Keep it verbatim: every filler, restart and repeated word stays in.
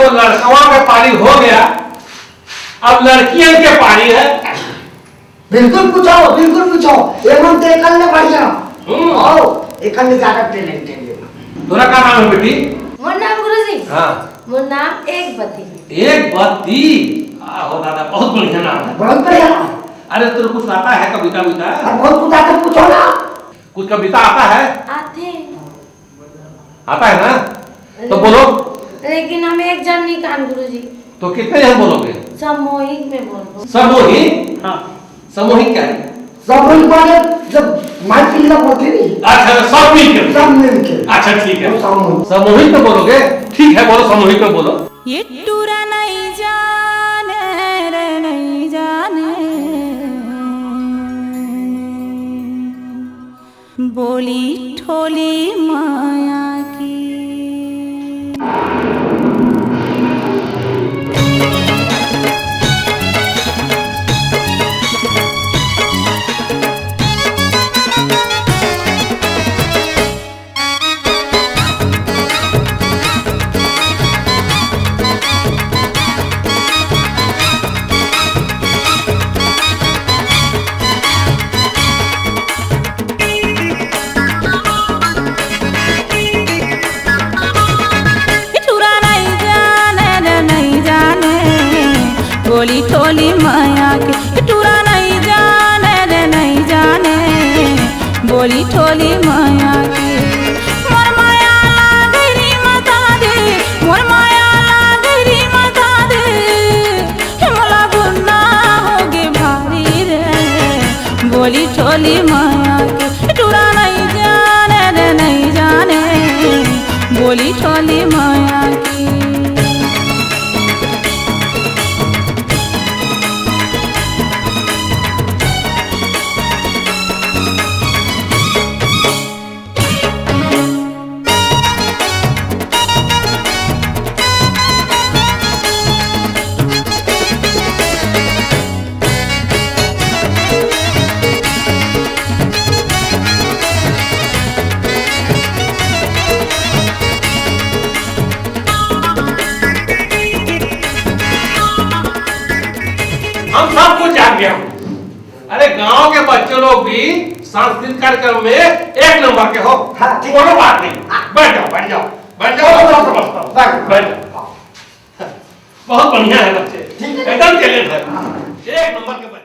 तो लड़कवा के पारी हो गया, अब लड़कियन के पारी है। बिल्कुल पूछो, बिल्कुल पूछो, ये मन तो एकल ले बढ़िया। हम्म। आओ, एकल ले ज्यादा talented है। तोरा का नाम है बेटी? मोर नाम गुरुजी। हाँ। मोर नाम एक बती। एक बती? आहो दादा, बहुत बढ़िया नाम है। बहुत बढ़िया। अरे, तेरे कुछ आता है कविता विता? अरे, बहुत कुछ आता, पूछो ना। कुछ कविता आता है? आते। आता है ना? तो बोलो। लेकिन हम एक जन नहीं कान गुरुजी। तो कितने जन बोलोगे? सामूहिक में बोल दो। सामूहिक? हाँ। सामूहिक क्या है? सामूहिक माने जब माइक के लिए बोलते नहीं। अच्छा, सब मिलके। सब मिलके। अच्छा, ठीक है। वो सामूहिक। सामूहिक में बोलोगे? ठीक है, बोलो, सामूहिक में बोलो। ये टूरा नहीं जाने रे, नहीं जाने। बोली ठोली माया की। टूरा नहीं जाने रे नहीं जाने, बोली ठोली माया के। टूरा नहीं जाने रे नहीं जाने, बोली ठोली माया के। मोर माया ला गरी मता दे, मोर माया ला गरी मता दे। मोला गुन्ना होगे भारी रे, बोली ठोली माया के। टूरा नहीं जाने रे नहीं जाने, बोली ठोली माया की। हम सब कुछ जान गया हूँ। अरे, गांव के बच्चे लोग भी सांस्कृतिक कार्यक्रम में एक नंबर के हो। हाँ, ठीक। कोनो बात नहीं। बैठ जाओ, बैठ जाओ, बैठ जाओ, बैठ जाओ, बैठ जाओ। बैठ जाओ। बहुत बढ़िया है बच्चे, ठीक है। एकदम टैलेंट है। हाँ। एक नंबर के बच्चे।